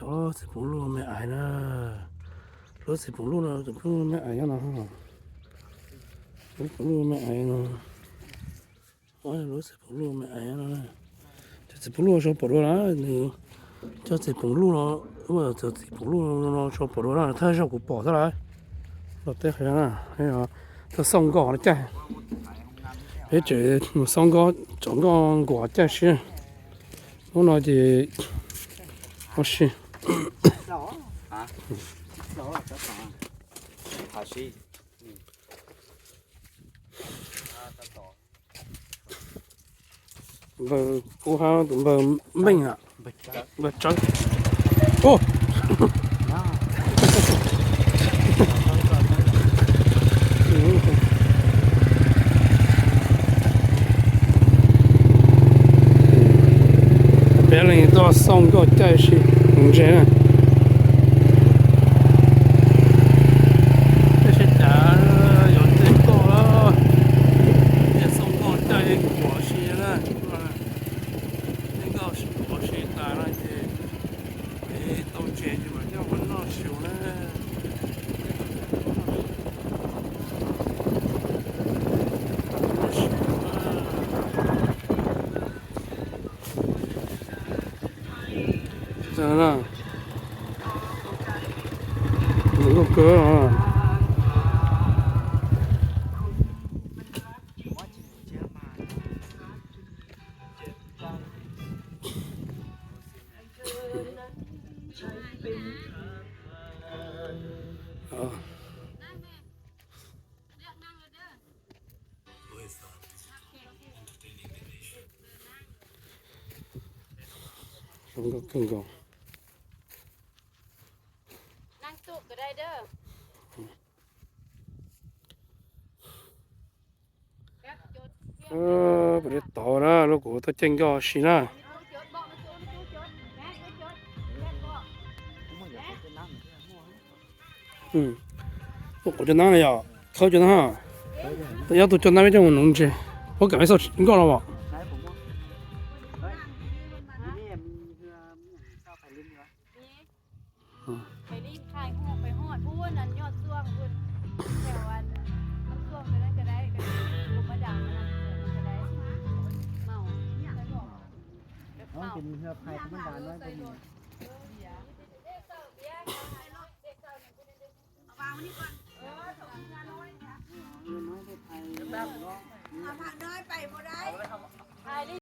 Cov txiv poom luj me ais na, lub txiv poom luj no, txiv poom luj me ais nyob no, lub poom luj me ais no, lub txiv poom luj me ais no, cov txiv poom luj sau pom dua na, nws cov txiv poom luj no, cov txiv poom luj no sau pom dua na, thawj zaug kuv pom thiab lawm, los teb qhia na, thawj xauj nkoj no caij, peb tseem mus xauj nkoj, tsom nkoj nkuas caij siab, lub no ces ua si. Npawg kub hab tus npawg Meej a, npawg Tsawb. Peb leeg tuaj xauj nkoj caij si mus ntses na. Tej sib cav yuav tej nkoj, tej xauj nkoj caij nkuas si na. Tej nkoj nkuas si tas no ces tau ntses ces mam coj mus noj su na. Zoo nkauj kawg. Zoo nkauj kawg nkaus. Puas li tau na, lub kuv tuaj caij nkoj si na. Tuaj quav cov nab na yom, khawb cov nab. Yob tus coj nab peb coj mus nuv ntses, puab kam peb xauj nkoj no as.